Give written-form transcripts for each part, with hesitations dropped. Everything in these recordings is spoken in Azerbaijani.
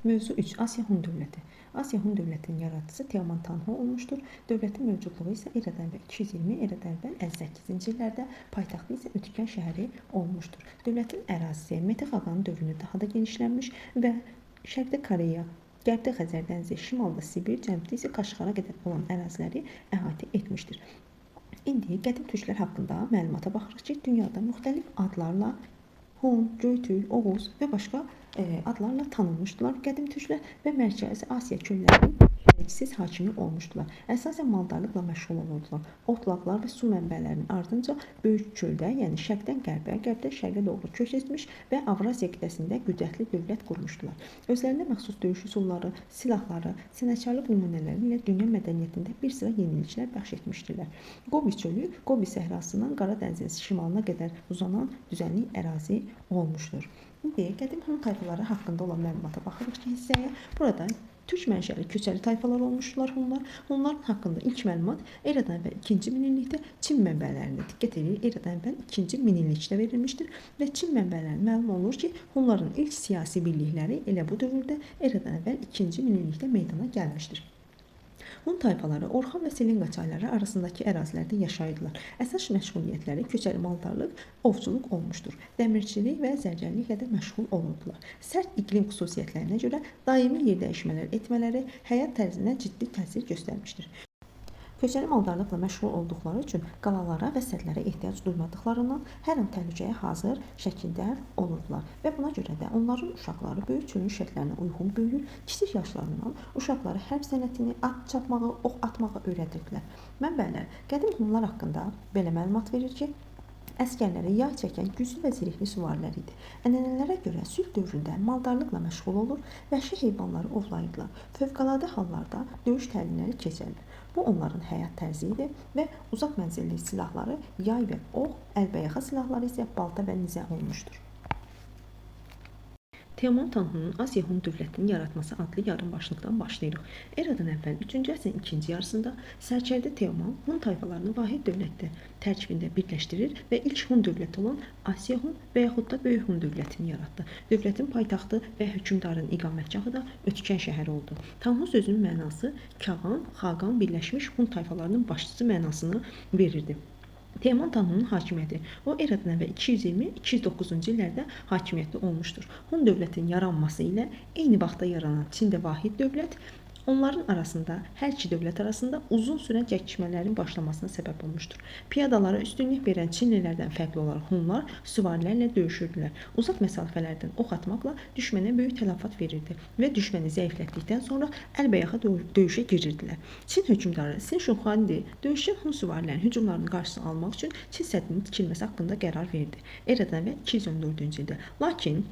Mövzu 3. Asiya Hun dövləti. Asiya Hun dövlətinin yaradıcısı Teoman Tanhu olmuşdur. Dövlətin mövcudluğu isə eradan əvvəl 220, eradan əvvəl 58-ci illərdə, paytaxtı isə Ötükən şəhəri olmuşdur. Dövlətin ərazisi Mete xaqanın dövründə daha da genişlənmiş və şərqdə Koreya, qərbdə Xəzər dənizi, şimalda Sibir, cənubda isə Kaşqara qədər olan əraziləri əhatə etmişdir. İndi qədim türklər haqqında məlumata baxırıq ki, dünyada müxtəlif adlarla Hun, Göytürk, Oğuz və başqa adlarla tanınmışdılar qədim türklər və Mərkəzi Asiya çöllərinin şəriksiz hakimi olmuşdular. Əsasən maldarlıqla məşğul olurdular. Otlaqlar və su mənbələrinin ardınca böyük çöldə, yəni şərqdən qərbə, qərbdən şərqə doğru köç etmiş və Avrasiya qitəsində qüdrətli dövlət qurmuşdular. Özlərinə məxsus döyüş üsulları, silahları, sənətkarlıq nümunələri ilə dünya mədəniyyətində bir sıra yeniliklər bəxş etmişdilər. Gobi çölü Gobi səhrasından Qara dənizin şimalına qədər uzanan düzənlik ərazi olmuşdur. İndi qədim Hun tayfaları haqqında olan məlumata baxırıq ki, hissəyə. Burada türk mənşəli köçəri tayfalar olmuşdular Hunlar. Hunların haqqında ilk məlumat eradan əvvəl 2-ci minillikdə Çin mənbələrində, diqqət edirik, eradan əvvəl 2-ci minillikdə verilmişdir və Çin mənbələrində məlum olur ki, Hunların ilk siyasi birlikləri elə bu dövrdə eradan əvvəl 2-ci minillikdə meydana gəlmişdir. Hun tayfaları Orxan və Selinqa çayları arasındakı ərazilərdə yaşayırdılar. Əsas məşğuliyyətləri köçəri maldarlıq, ovçuluq olmuşdur. Dəmirçilik və zərgərliklə də məşğul olurdular. Sərt iqlim xüsusiyyətlərinə görə daimi yer dəyişmələr etmələri həyat tərzinə ciddi təsir göstərmişdir. Köçəri maldarlıqla məşğul olduqları üçün qalalara və sədlərə ehtiyac duymadıqlarından hər an təhlükəyə hazır şəkildə olurdular və buna görə də onların uşaqları böyük çölün şərtlərinə uyğun böyüyür, kiçik yaşlarından uşaqlara hərb sənətini, at çapmağı, ox atmağı öyrədirdilər. Mənbələr qədim Hunlar haqqında belə məlumat verir ki, əsgərlərə yay çəkən güclü və zirehli süvarilər idi. Ənənələrə görə sülh dövründə maldarlıqla məşğul olur, vəhşi heyvanları ovlayırdılar. Fövqəladə hallarda döyüş təlimləri keçərlər. Bu onların həyat tərzi idi və uzaq mənzilli silahları yay və ox, əlbəyaxa silahları isə balta və nizə olmuşdur. Teoman Tanhunun Asiya Hun dövlətinin yaratması adlı yarım başlıqdan başlayırıq. Eradan əvvəl 3-cü əsrin ikinci yarısında sərkərdə Teoman Hun tayfalarını vahid dövlətdə tərkibində birləşdirir və ilk Hun dövləti olan Asiya Hun və yaxud da Böyük Hun dövlətini yaratdı. Dövlətin paytaxtı və hökmdarın iqamətgahı da Ötükən şəhəri oldu. Tanhu sözünün mənası Kağan, Xaqan birləşmiş Hun tayfalarının başçısı mənasını verirdi. Teoman Tanhunun hakimiyyəti. O eradan əvvəl 220-209-cu illərdə hakimiyyətdə olmuşdur. Hun dövlətinin yaranması ilə eyni vaxtda yaranan Çində vahid dövlət onların arasında, hər iki dövlət arasında uzun sürən çəkişmələrin başlamasına səbəb olmuşdur. Piyadalara üstünlük verən Çinlilərdən fərqli olaraq Hunlar süvarilərlə döyüşürdülər. Uzaq məsafələrdən ox atmaqla düşmənə böyük tələfat verirdi və düşməni zəiflətdikdən sonra əlbəyaxa döyüşə girirdilər. Çin hökmdarı Sin Şuxandi döyüşçü Hun süvarilərinin hücumlarının qarşısını almaq üçün Çin səddinin tikilməsi haqqında qərar verdi. Eradan əvvəl 214-cü ildə. Lakin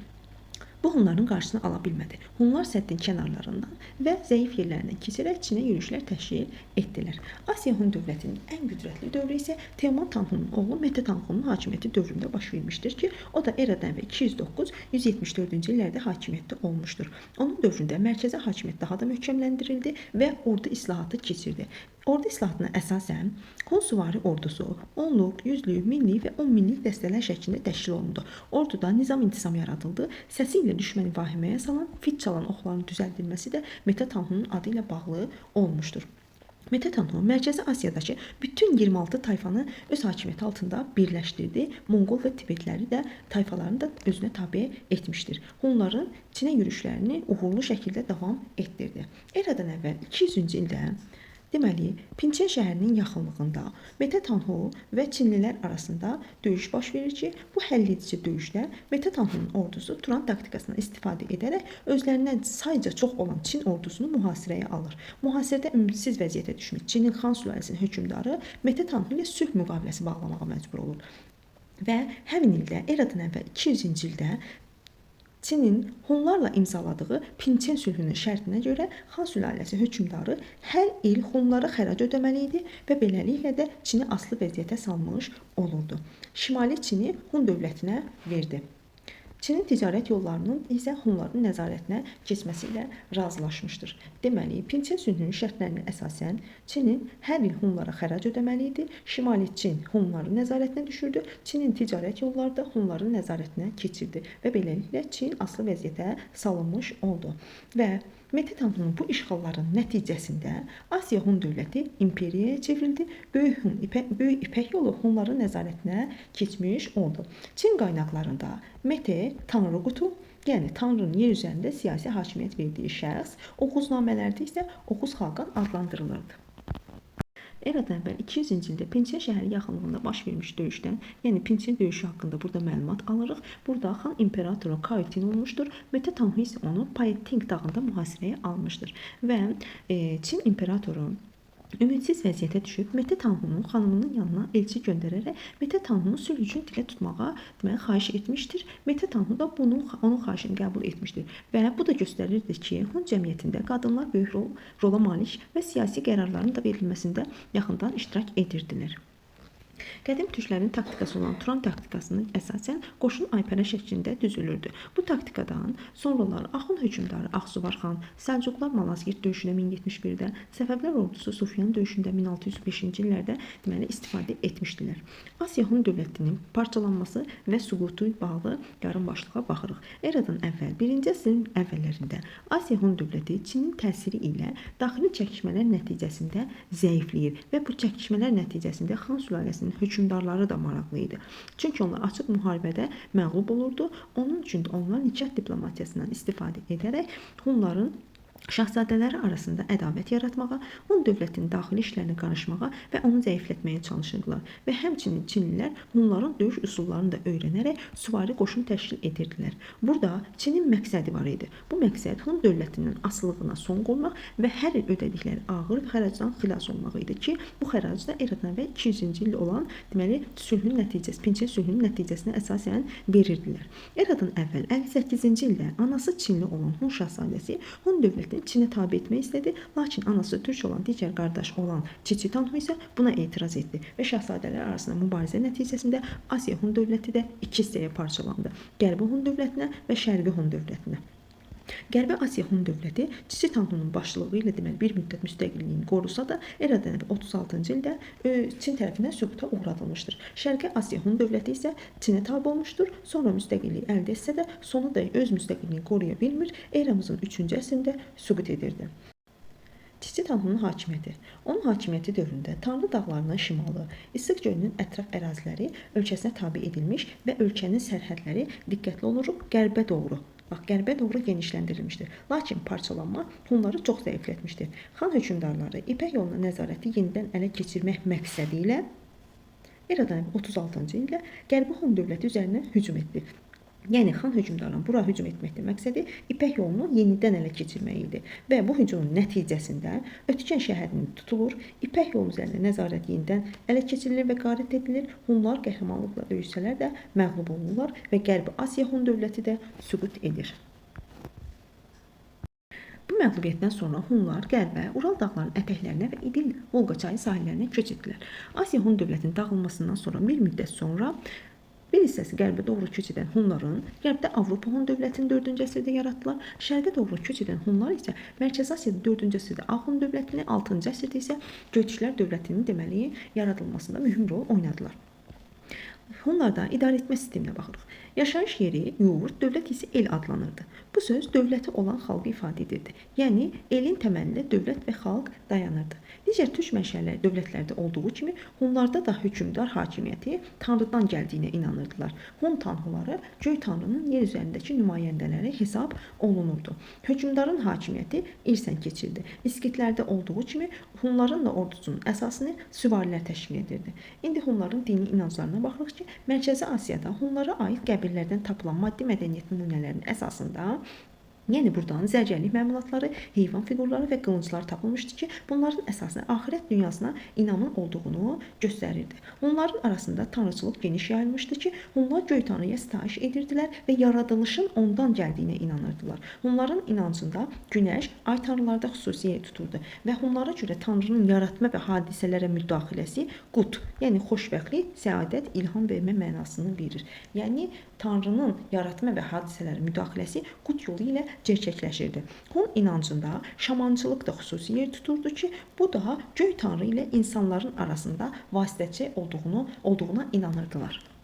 bu Hunların qarşısını ala bilmədi. Hunlar səddin kənarlarından və zəif yerlərindən keçərək Çinə yürüşlər təşkil etdilər. Asiya Hun dövlətinin ən qüdrətli dövrü isə Teoman Tanhunun oğlu Mete Tanhunun hakimiyyəti dövründə baş vermişdir ki, o da eradan əvvəl 209-174-cü illərdə hakimiyyətdə olmuşdur. Onun dövründə mərkəzi hakimiyyət daha da möhkəmləndirildi və ordu islahatı keçirdi. Ordu islahatına əsasən Hun süvari ordusu onluq, yüzlük, minlik və 10 minlik dəstələr şəklində təşkil olundu. Orduda nizam-intizam yaradıldı. Səsi ilə düşməni vahiməyə salan, fit çalan oxların düzəldilməsi də Mete Tanhunun adı ilə bağlı olmuşdur. Mete Tanhu Mərkəzi Asiyadakı bütün 26 tayfanı öz hakimiyyəti altında birləşdirdi. Monqol və Tibetləri də tayfalarını da özünə tabe etmişdir. Hunların Çinə yürüşlərini uğurlu şəkildə davam etdirdi. Eradan əvvəl 200-cü ildə deməli, Pinçen şəhərinin yaxınlığında Mete Tanhu və Çinlilər arasında döyüş baş verir ki, bu həlledici döyüşdə Mete Tanhunun ordusu Turan taktikasından istifadə edərək özlərindən sayca çox olan Çin ordusunu mühasirəyə alır. Mühasirədə ümidsiz vəziyyətə düşmüş Çinin Xan sülaləsinin hökmdarı Mete Tanhu ilə sülh müqaviləsi bağlamağa məcbur olur. Və həmin ildə eradan əvvəl 200-cü ildə Çinin Hunlarla imzaladığı Pinçen sülhünün şərtinə görə Xan sülaləsi hökmdarı hər il Hunlara xərac ödəməli idi və beləliklə də Çini asılı vəziyyətə salmış olurdu. Şimali Çini Hun dövlətinə verdi. Çinin ticarət yollarının isə Hunların nəzarətinə keçməsi ilə razılaşmışdır. Deməli, Pinçin sülhünün şərtlərinə əsasən Çinin hər il Hunlara xərac ödəməli idi. Şimali Çin Hunların nəzarətinə düşürdü. Çinin ticarət yolları da Hunların nəzarətinə keçirdi və beləliklə Çin asılı vəziyyətə salınmış oldu. Və Mete Tanhunun bu işğalların nəticəsində Asiya Hun dövləti imperiyaya çevrildi. Böyük İpək yolu Hunların nəzarətinə keçmiş oldu. Çin qaynaqlarında Mete Tanrıqutu, yəni Tanrının yer üzərində siyasi hakimiyyət verdiyi şəxs, Oğuznamələrdə isə Oğuz Xaqan adlandırılırdı. Eradan əvvəl 200-cü ildə Pinçin şəhəri yaxınlığında baş vermiş döyüşdən, yəni Pinçin döyüşü haqqında burada məlumat alırıq. Burada Xan imperatoru Kaotin olmuşdur. Mete Tanhu isə onu Paeting dağında mühasirəyə almışdır və Çin imperatoru ümidsiz vəziyyətə düşüb Mete Tanhunun xanımının yanına elçi göndərərək Mete Tanhunu sülh üçün dilə tutmağa deməli xahiş etmişdir. Mete Tanhu da onun xahişini qəbul etmişdir. Və bu da göstərirdi ki, Hun cəmiyyətində qadınlar böyük rola malik və siyasi qərarların da verilməsində yaxından iştirak edirdilər. Qədim türklərin taktikası olan Turan taktikasının əsasən qoşun aypərə şəklində düzülürdü. Bu taktikadan sonralar Axun hökmdarı Ağsuvar xan, Səlcuqlar Malazgirt döyüşündə 1071-də, Səfəvilər ordusu Sufyan döyüşündə 1605-ci illərdə deməli istifadə etmişdilər. Asiya Hun dövlətinin parçalanması və süqutu bağlı yarım başlığa baxırıq. Eradan əvvəl 1-ci əsrin əvvəllərində Asiya Hun dövləti Çinin təsiri ilə daxili çəkişmələr nəticəsində zəifləyir və bu çəkişmələr nəticəsində Xan sülaləsinin hökmdarları da maraqlı idi. Çünki onlar açıq müharibədə məğlub olurdu. Onun üçün də onlar nikah diplomatiyasından istifadə edərək Hunların şahzadələri arasında ədavət yaratmağa, Hun dövlətinin daxili işlərinə qarışmağa və onu zəiflətməyə çalışırdılar. Və həmçinin Çinlilər Hunların döyüş üsullarını da öyrənərək süvari qoşun təşkil edirdilər. Burada Çinin məqsədi var idi. Bu məqsəd Hun dövlətinin asılılığına son qoymaq və hər il ödədikləri ağır xəracdan xilas olmaq idi ki, bu xərac da eradan əvvəl 200-cü il olan deməli sülhün nəticəsi, Pinçin sülhünün nəticəsinə əsasən verirdilər. Eradan əvvəl 58-ci ildə anası Çinli olan Hun şahzadəsi Hun dövlətini Çinə tabe etmək istədi, lakin anası türk olan digər qardaş olan Çiçi Tanhu isə buna etiraz etdi və şahzadələr arasında mübarizə nəticəsində Asiya Hun dövləti də iki hissəyə parçalandı. Qərbi Hun dövlətinə və Şərqi Hun dövlətinə. Qərbi Asiya Hun dövləti Çiçi Tanhunun başçılığı ilə deməli bir müddət müstəqilliyini qorusa da, eradan əvvəl 36-cı ildə Çin tərəfindən süquta uğradılmışdır. Şərqi Asiya Hun dövləti isə Çinə tabe olmuşdur. Sonra müstəqilliyi əldə etsə də, sonadək öz müstəqilliyini qoruya bilmir. Eramızın 3-cü əsrində süqut edirdi. Çiçi Tanhunun hakimiyyəti. Onun hakimiyyəti dövründə Tanrı dağlarının şimalı, İssıq gölünün ətraf əraziləri ölkəsinə tabe edilmiş və ölkənin sərhədləri diqqətli oluruq qərbə doğru. Bax, qərbə doğru genişləndirilmişdir. Lakin parçalanma Hunları çox zəiflətmişdir. Xan hökmdarları İpək yoluna nəzarəti yenidən ələ keçirmək məqsədi ilə eradan əvvəl 36-cı ildə Qərbi Hun dövləti üzərinə hücum etdi. Yəni xan hökmdarının bura hücum etməkdə məqsədi İpək yolunu yenidən ələ keçirmək idi və bu hücumun nəticəsində Ötkən şəhərinin tutulur, İpək yolu üzərində nəzarət yenidən ələ keçirilir və qarət edilir. Hunlar qəhrəmanlıqla döyüşsələr də məğlub olurlar və Qərbi Asiya Hun dövləti də süqut edir. Bu məğlubiyyətdən sonra Hunlar qərbə, Ural dağlarının ətəklərinə və İdil Volqa çayı sahillərinə köç etdilər. Asiya Hun dövlətinin dağılmasından sonra bir müddət sonra bir hissəsi qərbə doğru köç edən Hunların qərbdə Avropa Hun dövlətini 4-cü əsrdə yaratdılar. Şərqə doğru köç edən Hunlar isə Mərkəzi Asiyada 4-cü əsrdə Ağ Hun dövlətini, 6-cı əsrdə isə Göytürklər dövlətinin deməli yaradılmasında mühüm rol oynadılar. Hunlarda idarə etmə sisteminə baxırıq. Yaşayış yeri yurt, dövlət isə el adlanırdı. Bu söz dövləti olan xalqı ifadə edirdi. Yəni elin təməlində dövlət və xalq dayanırdı. Digər türk mənşəli dövlətlərdə olduğu kimi Hunlarda da hökmdar hakimiyyəti Tanrıdan gəldiyinə inanırdılar. Hun tanhuları göy tanrının yer üzərindəki nümayəndələri hesab olunurdu. Hökmdarın hakimiyyəti irsən keçirdi. İskitlərdə olduğu kimi Hunların da ordusunun əsasını süvarilər təşkil edirdi. İndi Hunların dini inanclarına baxırıq ki, Mərkəzi Asiyada Hunlara aid qəbirlərdən tapılan maddi mədəniyyət nümunələrinin əsasında Yəni buradan zərgərlik məmulatları, heyvan fiqurları və qılınclar tapılmışdı ki, bunların əsasında axirət dünyasına inamın olduğunu göstərirdi. Onların arasında tanrıçılıq geniş yayılmışdı ki, onlar göy tanrıya sitayiş edirdilər və yaradılışın ondan gəldiyinə inanırdılar. Onların inancında günəş, ay tanrılarda xüsusi yer tuturdu və onlara görə tanrının yaratma və hadisələrə müdaxiləsi qut, yəni xoşbəxtlik, səadət, ilham vermə mənasını verir. Yəni tanrının yaratma və hadisələrə müdaxiləsi qut yolu ilə gerçəkləşirdi. Hun inancında şamançılıq da xüsusi yer tuturdu ki, bu da göy tanrı ilə insanların arasında vasitəçi olduğuna inanırdılar.